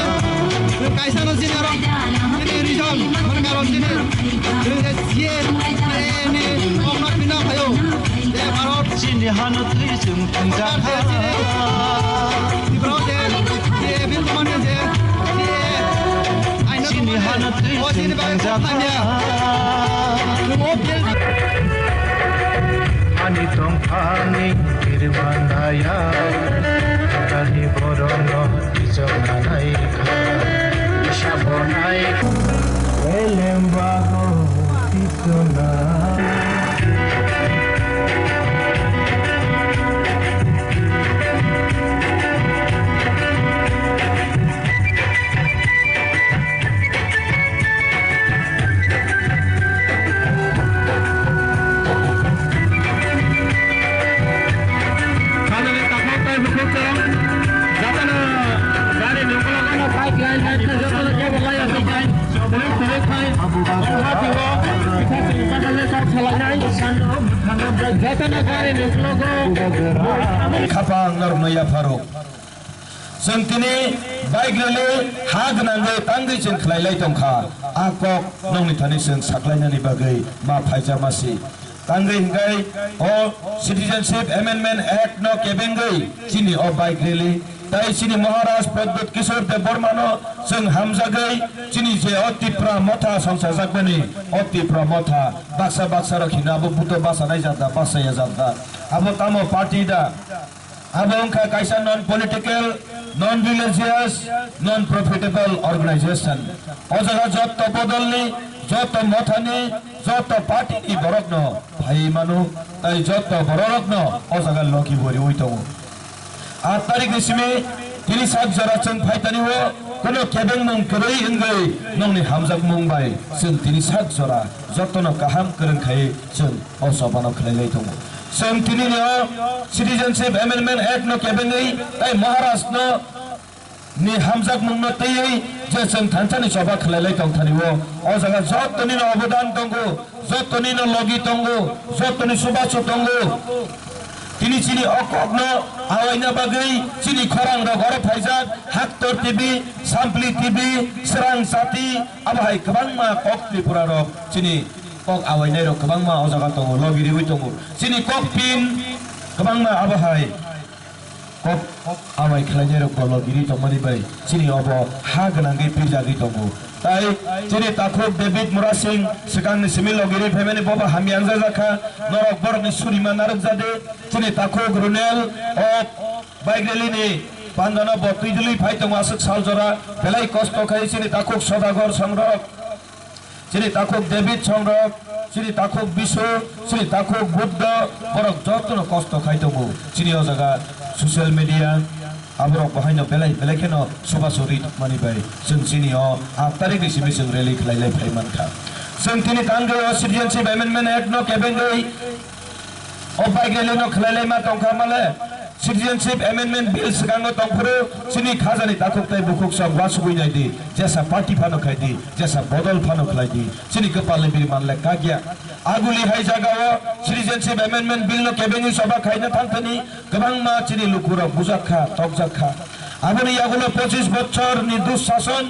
kaisa no chini oro chini region mani karon chini chini je C A ni kok no pina phayo je Bharat chini hano twi chwng thangjakha. Chini Tripura je C A Bill Kumar ni je C A aino chini hano twi o chini chwng bagwi thangjakha. Ani tongphani kirbanaya, khatani borokno kichokna naikha, sabonai elembago kichokna. Saloni takhuk tei bukhuk chwng jotono gari ni ukologo no bike line line khe jotono cable line aswk line twi twi khai wngkha twibo kisa chwng bachajak kok salainai jotono gari ni ukologo. Khapang norokno yapharo. Chwng tini bike rally ha gwnangwi tangwi chwng khlai lai tongkha. A kok nokni thani chwng saklainani bagwi ma phaijak ma si. Tangwi hwnkhe o Citizenship Amendment Act no kebengwi chini o bike rally tai chini Maharaj Pradyut Kishore Debbarma no chwng hamjagwi chini je o Tipra Motha songchajakmani o Tipra Motha baksa baksa rok hino abo buto bachanai jat da bachaya jat da abo tamo party da? Abo wngkha kaisa non political, non religious, non profitable organization. O jaga jotto bodolni, jotto mothani, jotto party ni borokno phaiwi mano, tai jotto bororokno o jaga logi bo riwi tongo. Aat tarik ni simi tini sak jora chwng phaitani o kuno kebengmung kwrwi wngwi nongni hamjakmung bai chwng tini sak jora jotono kaham kwrwng khai chwng o chobano khlailai tongo. Chwng tini ni o Citizenship Amendment Act no kebengwi tai Maharaj no ni hamjakmung no twiwi je chwng thansa ni choba khlailai tongthani o, o jaga jotoni no obodan tongo. Jotoni no logi tongo, jotoni chubachu tongo. Tini chini o kokno awaina bagwi chini khorang rok oro phaijak, Haktor T V, Sampli T V, Srang Sati, abo hai kwbangma kok Tripura rok chini kok awainai rok kwbangma o jaga tongo, logi riwi tongo. Chini kok pin kwbangma abo hai kok amai khlainai rok bolo giri tongmani bai chini obo ha gwnangwi pirjagwi tongo. Tai chini takhuk David Murasing swkangni simi logiri phaimani bobo hamya wngjajakha, norok borokni surima narwkjadi. Chini takhuk Runel o bike rally ni pandano bo twidulwi phai tongo aswk sal jora, belai kosto khai chini takhuk Sodagor songrok. Chini takhuk David Songrok, chini takhuk Bisu, chini takhuk Buddha, borok jotono kosto khai tongo. Chini o jaga social media, aborok bo haino belai belai kheno chubachu ri tongmani bai chwng chini o aat tarik ni simi chwng rally khlai lai phai mankha. Chwng tini tangwi o Citizenship Amendment Act no kebengwi o bike rally no khlai lai ma tongkha male. Citizenship Amendment Bill swkango tongphuru chini khajani takhuk tai bukhuk sok uansugwi nai di, jesa party phano khai di, jesa bodol phano khlai di, chini kwpalni biri manle kakya. Aguli hai jagao Citizenship Amendment Bill no kebengwi choba khaina thangthani kwbangma chini lukurok bujak kha, tokjak kha. Aboni yagulo pochis bochor ni dushason,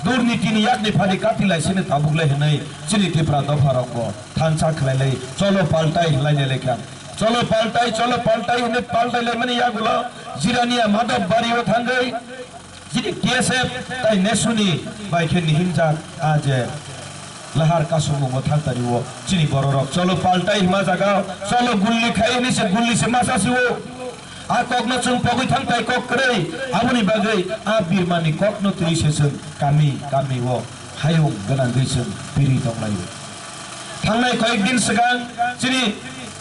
durniti ni yakni phadi kati lai sini tabuk lai hinwi chini Tipra dopha rok bo thansa khlai lai, cholo paltai hinlai nai lai kha. Cholo paltai, cholo paltai hinwi paltai laimani yagulo Jirania Madhab Bari o thangwi chini T S F tai Nesuni bai khe nihinjak a je lahar kasungmungo thangtari o chini bororok cholo paltai hima jaga cholo gulli khai hinwi se gulli se masa si o. A kokno chwng pogwi thangtai kok kwrwi, aboni bagwi a birmani kokno twi se chwng kami kami o hayung gwnangwi chwng piri tonglaio. Thangnai koyek din swkang chini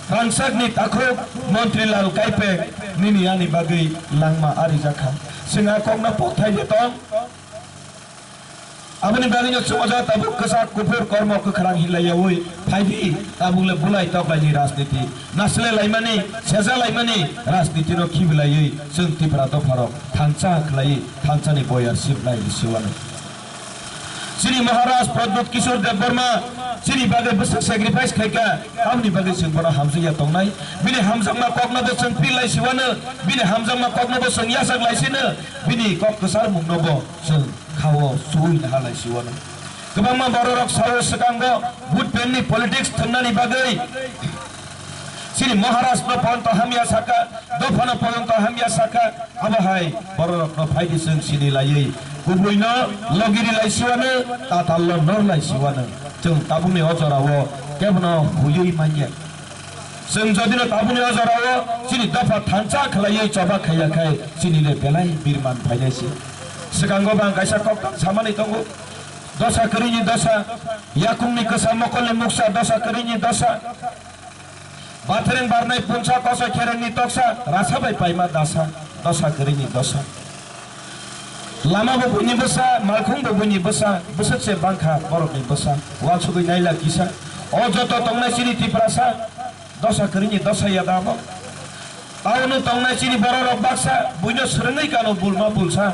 rangchakni takhuk Montri Lal Kaipek nini ani bagwi langma arijakha. Chwng a kokno pokthai de tong. Aboni bagwino chwng o jaga tabuk kwchak kuphur kormo kwkhwrang hinlaiyaui phaidi, tabukle bulai toklaini rajniti, nasle laimani, seja laimani rajnitino khibilaiwi chwng Tipra dopharok thansa khlaiwi thansani boyar sibnai risiwano. Chini Maharaj Pradyut Kishore Debbarma chini bagwi bwswk sacrifice khaikha, tamni bagwi chwng bono hamjakya tongnai. Bini hamjakma koknobo chwng pir lai siwano, bini hamjakma koknobo chwng yachak lai sino, bini kok kwcharmungnobo chwng khao chuwi naha lai siwano. Kwbangma bororok sao swkango vote bank ni politics thwngnani bagwi chini Maharaj no ponto hamya saka, dophano ponto hamya saka, abo hai bororok no phaidi chwng sini laiwi, kubui no logiri lai siwano, tatal no nor lai siwano. Chwng tabukni o jorao kebono huiwi manya. Chwng jodi no tabukni o jorao chini dopha thansa khlaiwi choba khaiya khai chini le belai birman phainai se. Swkango bang kaisa koktang samani tongo. Dosa kwrwini dosa, yakungni kwsa mokolni muksa dosa kwrwini dosa. Bathreng barnai punsa koso kherengni toksa, rasa bai paima dasa, dosa kwrwini dosa. Lama bo buini bwsa, malkhung bo buini bwsa, bwswk se bangkha borokni bwsa, uansugwi naila kisa. O joto tongnai chini Tiprasa, dosa kwrwini dosa ya da bo. Taono tongnai chini bororok baksa, buino swrwngwi kano bulma bulsa.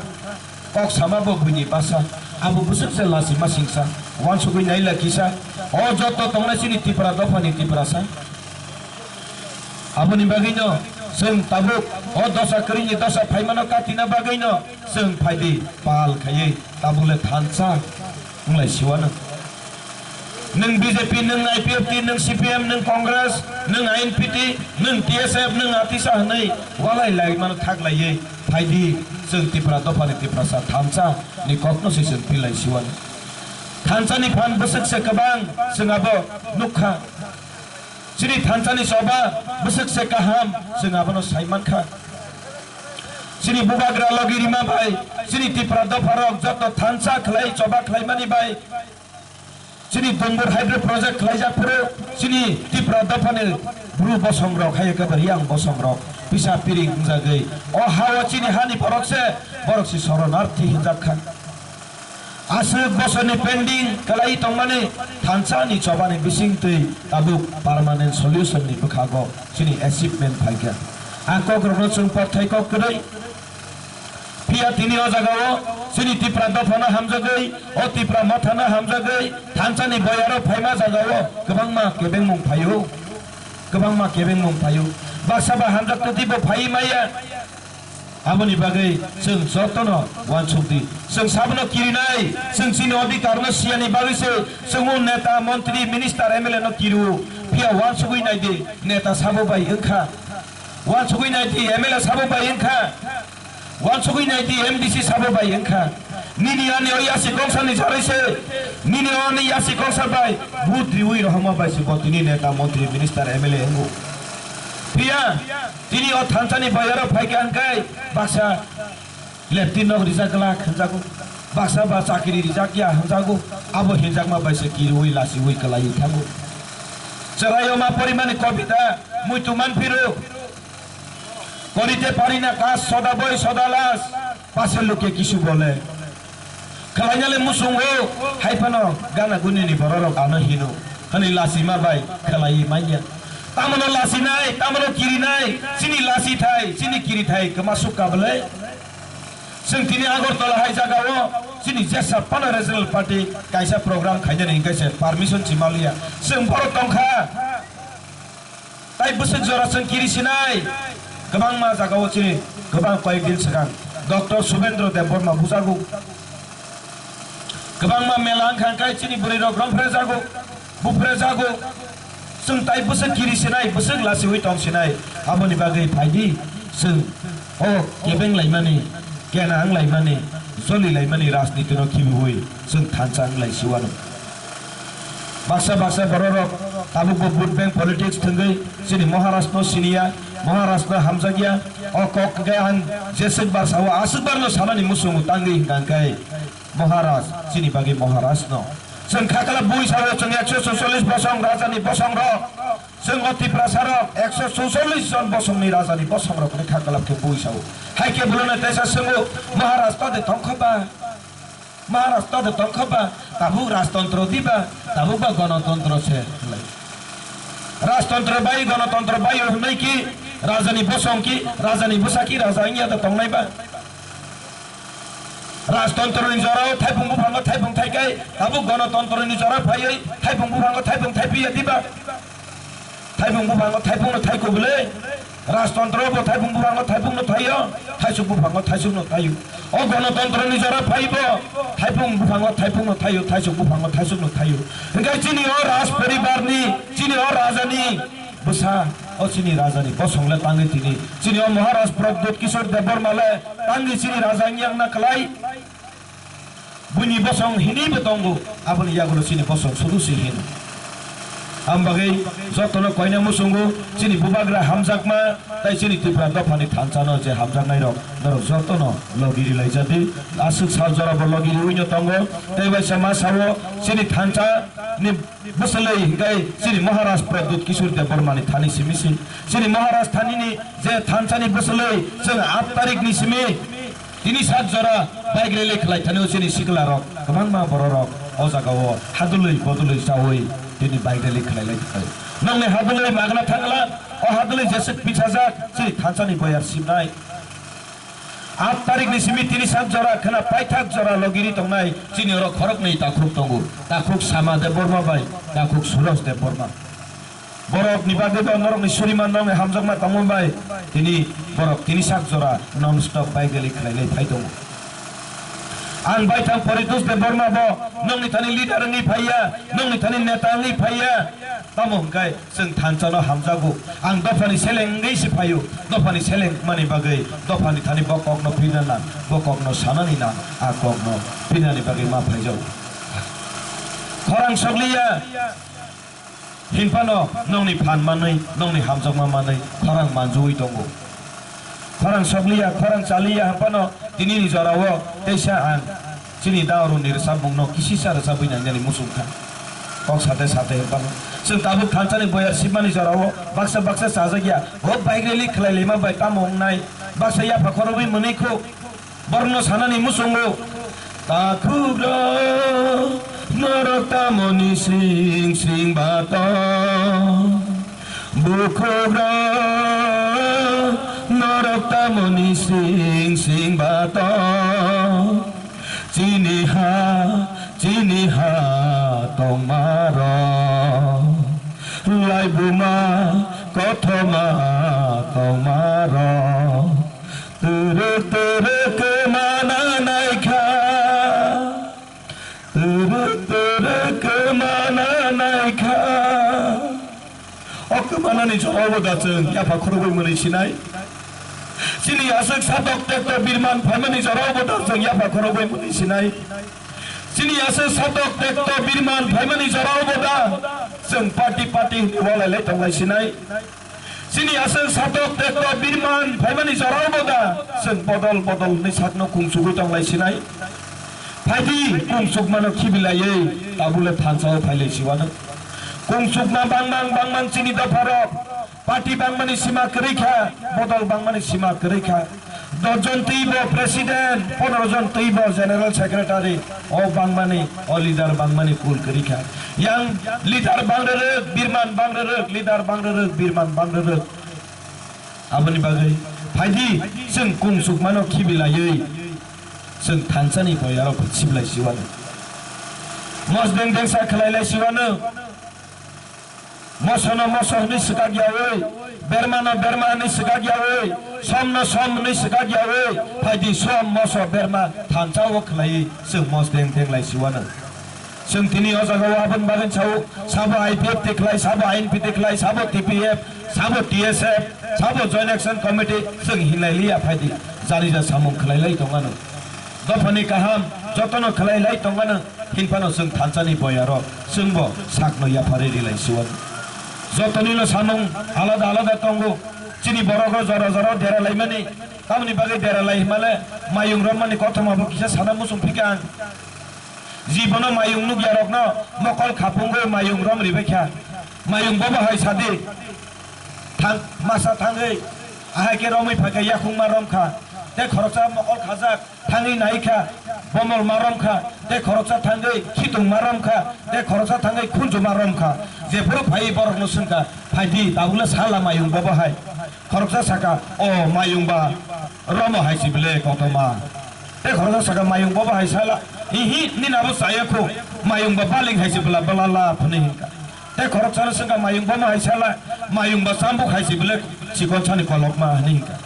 Kok sama bo buini basa, abo bwswk se lachima singsa, uansugwi naila kisa. O joto tongnai chini Tipra dophani Tiprasa. Aboni bagwino chwng tabuk o dosa kwrwini dosa phaimano katina bagwino chwng phaidi pal khaiwi tabukle thansa wnglai siwano. Nwng B J P, nwng I P F T, nwng C P M, nwng Congress, nwng I N P T, nwng T S F, nwng Atisa hwnwi walai lai mano thak laiwi phaidi chwng Tipra dophani Tiprasa thansa ni kokno se chwng pil lai siwano. Thansa ni phan bwswk se kwbang chwng abo nukha. Chini thansa ni choba bwswk se kaham chwng abono sai mankha. Chini bubagra logi rima bai chini Tipra dopharok joto thansa khlai choba khlaimani bai Chini Dumbur Hydro Project khlaijak phuru chini Tipra dophani bru bosongrok hai eke bari ang bosongrok pisa piring wngjagwi o hao chini hani borok se borok si soronarthi hinjak kha. Aswk bosorni pending kwlai tongmani thansa ni chobani bising twi tabuk permanent solution ni bwkhago chini achievement phaikha. Ang kokrokno chwng porthai kok kwrwi. Phiya tini o jagao chini Tipra dophano hamjagwi, o Tipra mothano hamjagwi, thansani boyaro phaima jagao kwbangma kebengmung phaio, kwbangma kebengmung phaio. Baksa ba hamjak twtwi bo phaiwi maya. Aboni bagwi chwng jotono uansuk di. Chwng sabono kirinai, chwng chini odhikarno siyani bagwi se chwng o neta, montri, minister, M L A no kirio. Phiya uansugwi nai di, neta sabo bai wngkha. Uansugwi nai di, M L A sabo bai wngkha. Uansugwi nai di, M D C sabo bai wngkha. Nini ani o yasi kongsani jarwi se, nini o ani yasi kongsa bai vote riwi rohorma bai se bo tini neta, montri, minister, M L A wngo. Phiya, tini o thansani boyaro phaikha hwnkhe baksa lepti nok rijak glak hwnjago, baksa ba chakiri rijak ya hwnjago, abo hinjakma bai se kiriwi lasiwi kwlaiwi thango. Chwraio ma porimani kobita muitu manphiro. Korite parina kas soda boi soda las, pase luke kisu bole. Khalainale musungo, hai phano gana gunini bororok ano hino. Hani lasima bai khalai manya. Tamono lasinai, tamono kirinai, chini lasi thai, chini kiri thai, kwma sukka bole. Chwng tini Agartala hai jagao, chini jesa phano regional party kaisa program khainani hingke se permission chimaliya. Chwng borok tongkha. Tai bwswk jora chwng kiri sinai. Kwbangma jagao chini kwbang koyek din swkang Doctor Subendra Debbarma bujago. Kwbangma mela wngkha hwnkhe chini bwrwirok romphrejago, buphrejago. Chwng tai bwswk kiri sinai, bwswk lasiwi tong sinai. Aboni bagwi phaidi chwng o kebeng laimani, kena wng laimani, joli laimani rajnitino khibiwi chwng thansa wng lai siwano. Baksa baksa bororok tabukbo vote bank politics thwngwi chini Maharajno siniya, Maharajno hamjakya. O kok hwnkhe ang jeswk bar sao, aswk barno sanani muchungo tangwi hwnkha hwnkhe Maharaj, chini bagwi Maharajno. Chwng kha kala bui sao, chwng ekso chouchollis bosong rajani bosongrok. Chwng o Tiprasarok ekso chouchollis jon bosongni rajani bosongrokni kha kala khe bui sao. Hai khe bulono teisa swngo, Maharaj tode tongkha ba? Maharaj tode tongkha ba, tabuk rajtontro diba, tabuk ba gonotontro se hwnlai. Rajtontro bai gonotontro bai hwnwi ki rajani bosong ki, rajani bwsa ki raja wngya da tongnai ba? Rajtontro ni jorao thaipung buphango thaipung thaikai, tabuk gonotontro ni jora phaiwi thaipung buphango thaipung thaipiya diba? Thaipung buphango thaipungno thaiko bwle. Rajtontro bo thaipung buphango thaipungno thaio, thaisuk buphango thaisukno thaio. O gonotontro ni jora phaibo thaipung buphango thaipungno thaio, thaisuk buphango thaisukno thaio. Hwnkhe chini o raj poribar ni, chini o raja ni bwsa, o chini raja ni bosong le tangwi tini, chini o Maharaj Pradyut Kishore Debbarma le tangwi chini raja wngya wngna kwlai. Buini bosong hinwi bo tongo, aboni yagulo chini bosong sudu si hino. Ang bagwi jotono koina muchungo chini bubagra hamjakma tei chini Tripura dophani thansa no je hamjaknai rok, norok jotono logi ri laijadi, aswk sal jora bo logi riwi no tongo, tei waisa ma sao chini thansa ni bwswlwi hwnkhe chini Maharaj Pradyut Kishore Debbarma ni thani simi si, chini Maharaj thani ni je thansa ni bwswlwi chwng aat tarik ni simi Tini sak jora bike rally khlai thani o chini sikla rok kwbangma borok rok o jaga o hadwlwi bodolwi chawi tini bike rally khlai lai thai. Nongni hadwlwi magna thangla o hadwlwi jeswk pichajak chini thansa ni boyar simnai. Aat tarik ni simi tini sak jora khna paithak jora logiri tongnai chini oro khoroknwi takhuk tongo. Takhuk Sama Debbarma bai takhuk Suraj Debbarma. Borok ni bagwi bo norok ni suriman nong ni hamjakma tongma bai tini borok tini sak jora non stop bai geli khlai lai phai tongo. Ang bai thang Poritos Debbarma bo nong ni thani leader wngwi phaiya, nong ni thani neta wngwi phaiya. Tamo hwnkhe chwng thansa no hamjago. Ang dopha ni seleng wngwi se phaio. Dopha ni seleng mani bagwi dopha ni thani bo kok no phina na, bo kok no sanani na, a kok no phina ni bagwi ma phaijago. Khorang sokliya. Hinphano nongni phan manwi, nongni hamjakma manwi khorang manjui tongo. Khorang sokliya, khorang chaliya hinphano tinini jorao teisa ang chini daurokni rwchapmungno kisisa rwchapwi nangnani muchungkha. Kok sate sate bang. Chwng tabuk thansani boyar sibmani jorao baksa baksa chajak ya. O bike rally khlai lima bai tamo wngnai. Baksa yapha khorobwi mwnwi kho. Borokno sanani muchungo. Takhukrok norok tamoni sing sing bato. Bukhukra norok tamoni sing sing bato. Chini ha, chini ha tongmaro. Laibuma kothoma tongmaro. Turuk turuk mana naikha. Turuk turuk kwmana naikha. O kwmanani jorao bo da chwng yapha khorogwi mwnwi sinai. Chini aswk satok tekto birman phaimani jorao bo da chwng yapha khorogwi mwnwi sinai. Chini aswk satok tekto birman phaimani jorao bo da chwng party party hwnwi walai lai tonglai sinai. Chini aswk satok tekto birman phaimani jorao bo da chwng bodol bodol hwnwi sakno kungsugwi tonglai sinai. Phaidi kungsukmano khibilaiwi tabule thansao phailai siwano. Kungsukma bangmang bangmang chini dopharok party bangmani sima kwrwi kha, bodol bangmani sima kwrwi kha. Dos jon twibo president, pondro jon twibo general secretary, o bangmani, o leader bangmani kul kwrwi kha. Yang leader bangrwrwk, birman bangrwrwk, leader bangrwrwk, birman bangrwrwk. Aboni bagwi phaidi chwng kungsukmano khibilaiwi chwng thansani boyarok siblai siwano. Mosdeng dengsa khwlailai siwano. Mosono moso hwnwi swkak yawi, bermano berma hwnwi swkak yawi, somno som hwnwi swkak yawi, phaidi som moso berma thansa o khlaiwi chwng mosdeng denglai siwano. Chwng tini o jaga o aboni bagwi sao, sabo I P F tikhlai, sabo I N P tikhlai, sabo T P F, sabo T S F, sabo Joint Action Committee, chwng hinlai liya phaidi, jani ja samung khlailai tongmano. Dophani kaham jotono khlailai tongmano. Hinphano chwng thansani boyaro chwngbo sakno yapharwi rilai siwano. Jotonino samung alada alada tongo. Chini borokro jora jora dera laimani, tamoni bagwi dera lai himale mayung romani kothoma bo kisa sana muchung phikha ang. Jibono mayung nukyarokno mokol khapungwi mayung rom ribaikha. Mayung bobo hai sadi. Thang, masa thangwi, ahai khe romwi phaikha, yakhungma romkha, tei khoroksa mokol khajak, thangwi naikha, bomolma romkha, tei khoroksa thangwi khitungma romkha, tei khoroksa thangwi khunjuma romkha. Jephuru phaiwi borokno swngkha, "Phaidi, tabukle sala mayung bobo hai." Khoroksa sakha, "O mayung ba romo hai si bwle kothoma." Tei khoroksa sakha, "Mayung bobo hai sala." "Ihi, nini abo chaya kho, mayung ba baling hai si bwla bwla la," hwnwi hinkha. Tei khoroksano swngkha, "Mayung bomo hai sala, mayung ba chambuk hai si bwle chikon sani kolokma," hwnwi hinkha.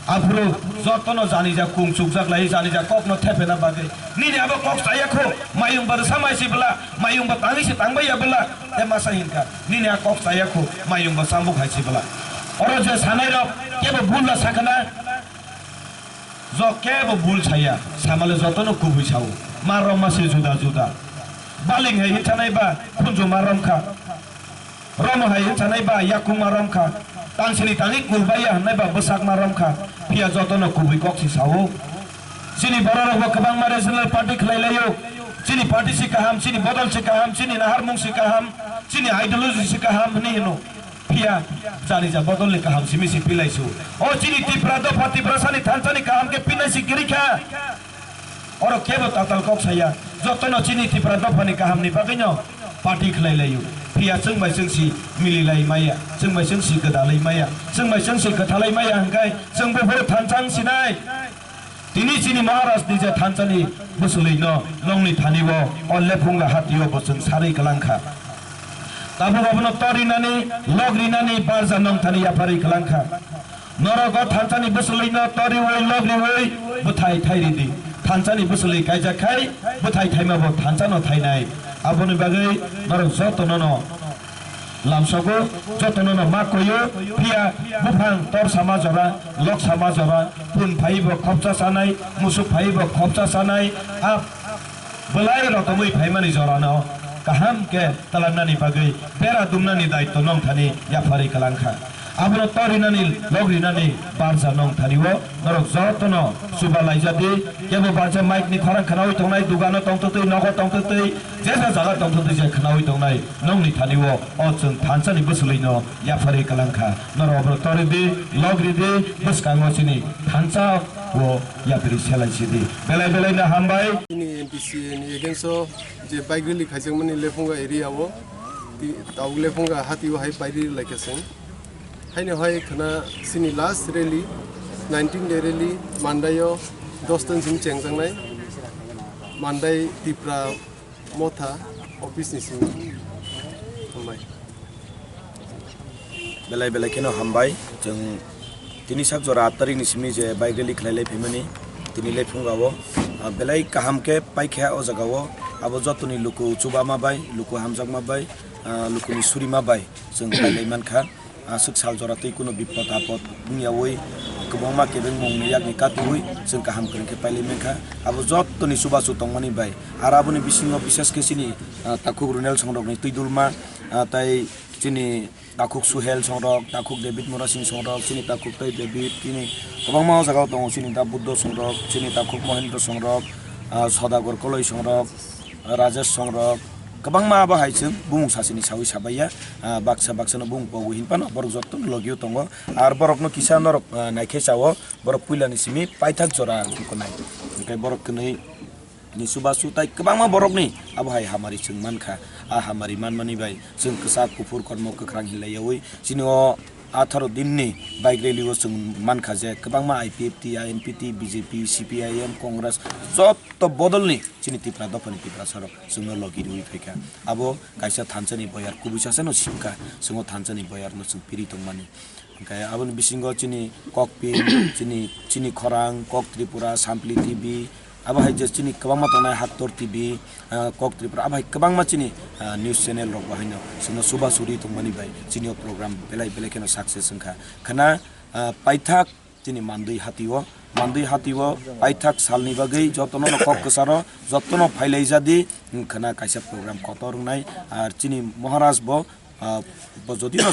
Aphuru jotono janija kung chukjak lai, janija kokno thepena bagwi, "Nini abo kok chaya kho, mayung ba rwsa mai si bwla, mayung ba tangwi si tangbai ya bwla," tei masa hinkha, "Nini a kok chaya kho, mayung ba chambuk hai si bwla." Oro je sanairok kebo bul da sakha na? Jok kebo bul saya, samale jotono kubui sao. Ma roma se juda juda. Baling hai hinsanai ba, khunju ma romkha. Romo hai hinsanai ba, yakung ma romkha. Tangsini tangwi kulbaiya hwnai ba, bwsak ma romkha. Phiya jotono kubui kok si sao. Chini bororok bo kwbangma regional party khlai laio. Chini party si kaham, chini bodol si kaham, chini naharmung si kaham, chini ideology si kaham hwnwi hino. Phiya janija bodolni kaham simi si pilai su. O chini Tipra dopha, Tiprasani thansani kaham khe pilai si kwrwi kha. Oro kebo tatal kok saya. Jotono chini Tipra dophani kahamni bagwino party khlai laio. Phiya chwng bai chwng si mili lai maya, chwng bai chwng si gwdalai maya, chwng bai chwng si kwthalai maya hwnkhe chwng buphuru thansa wng sinai. Tini chini Maharaj ni je thansani bwswlwi no nongni thani o, o lephung la hati o bo chwng sarwi kwlang kha. Tabuk abono tor rinani, lok rinani, barja nong thani yapharwi kwlang kha. Norok o thansani bwswlwi no tor riwi, lok riwi, bwthai thai ridi. Thansani bwswlwi kaijak khai, bwthai thaima bo thansa no thainai. Aboni bagwi norok jotono no lamsogo, jotono no ma koyo, phiya buphang tor sama jora, lok sama jora, pun phaibo khopsa sanai, musuk phaibo khopsa sanai, a belai rotomwi phaimani jorano kaham khe talanani bagwi bera dumnani daitw nong thani yapharwi kwlang kha. Abono torinani, logrinani barsa nong thani o norok jotono chuba laijadi, kebo barsa mic ni khorang khnaui tongnai, dugano tongtwtwi, nogo tongtwtwi, jesa jaga tongtwtwi je khnaui tongnai, nongni thani o, o chwng thansa ni bwswlwi no yapharwi kwlang kha. Norok abono toridi, logridi, bwskango chini thansa o yapharwi selai sidi. Belai belai no hambai. Chini M P C A ni against o je bike rally khaijakmani Lephunga area o, ti-, tabuk Lephunga hati o hai bike rally laikha chwng. Haino hai khwna chini last rally, nineteen day rally, Mandai o dos tan simi chengjaknai, Mandai Tipra Motha office ni simi. Hambai. Belai belai kheno hambai. Chwng tini sak jora aat tarikh ni simi je bike rally khlai lai phaimani tini Lephunga o, ah, belai kaham khe paikha o jaga o. Abo jotoni luku chubama bai, luku hamjakma bai, ah, lukuni surima bai chwng pailai mankha. Aswk sal jora twi kuno bipod apod wngyawi kwbangma kebengmungni yakni katuwi chwng kaham kwrwng khe pailai mankha. Abo jotoni chubachu tongmani bai. Ar aboni bisingo bishesh khe chini, ah, takhuk Runel songrokni twi dulma, ah, tai chini takhuk Suhel songrok, takhuk David Murasing songrok, chini takhuk tei David, chini kwbangma o jaga o tongo, chini da Buddho songrok, chini takhuk Mohendro songrok, ah, Sodagar Koloi songrok, Rajesh songrok, kwbangma abo hai chwng bumung sasini sawi sabaiya, ah, baksa baksa no bumung pogwi hinphano borok joto no logi o tongo. Ar borok no kisa norok, ah, naikhe chao, borok puila ni simi paithak jora wngkha nai. Hwnkhe borok kwnwi ni chubachu tai kwbangma borok ni abo hai hamari chwng mankha. A hamari manmani bai chwng kwchak kuphur kormo kwkhrang hinlaiyawi chini o atharo din ni bike rally o chwng mankha je kwbangma I P F T, I N P T, B J P, C P I M, Congress, jotto bodol ni chini Tipra dopha ni Tiprasa rok chwngno logi riwi phaikha. Abo kaisa thansa ni boyar kubui sasa no simkha, chwng o thansa ni boyar no chwng piri tongmani. Hwnkhe aboni bisingo chini Kokpin, chini, chini Khorang, Kok Tripura, Sampli T V, abo hai je chini kwbangma tongnai Haktor T V, ah, Kok Tripura, abo hai kwbangma chini, ah, news channel rok bo haino chwngno chubachu ri tongmani bai chini o program belai belai kheno success wngkha. Khwna, ah, paithak chini Mandwi hati o, Mandwi hati o paithak salni bagwi jotono no kok kwcharo, jotono phailaijadi, wngkhana kaisa program kotor wngnai. Ar chini Maharaj bo, ah, bo jodi no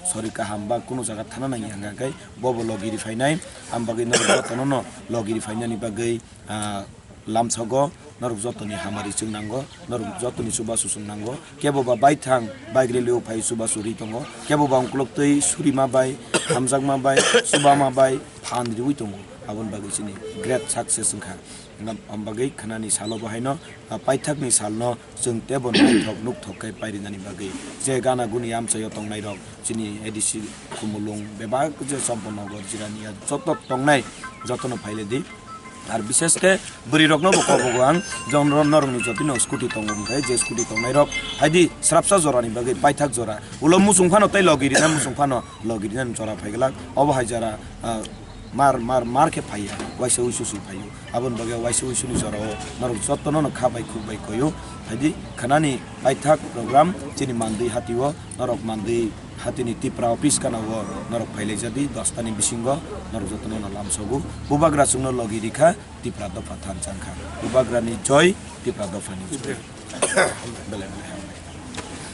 sori kaham ba kuno jaga thana nangya hwnkha khe bo bo logi ri phainai, am bagwi no jotono no logi ri phainani bagwi, ah, lamsogo norok jotoni hamari chwng nango, norok jotoni chubachu chwng nango. Kebo ba baithang bike rally o phai chubachu ri tongo, kebo ba ungkuluk twi surima bai, hamjakma bai, chubama bai phan riwi tongo. Aboni bagwi chini great success wngkha. Am, am bagwi khwnani salo bo haino, ah, paithakni salno chwng teibo naithok nukthok khe pairinani bagwi je gana guni amchaio tongnairok chini A D C Khumulwng bebak je Champaknagar Jirania joto tongnai jotono phailedi. Ar bishesh khe bwrwi rokno bo kobogo ang, jong ro-, norokni jotino scooty tongo hwnkhe je scooty tongnairok phaidi srapsa jorani bagwi paithak jora. Ulo muchung phano tei logi rina, muchung phano logi rina jora phaiglak. Obo hai jora, ah, mar, mar, mar khe phaiya, waisa uisu sui phaio. Aboni bagwi waisa uisuni jorao norok jotono no kha bai khuk bai koio. Phaidi khwnani paithak program chini Mandwi hatio, norok Mandwi hatini Tipra office gana o norok phailaijadi, dosta ni bisingo norok jotono no lamsogo. Bubagra chwngno logi rikha, Tipra dopha thansa wngkha. Bubagrani joy, Tipra dophani joy. Belai belai.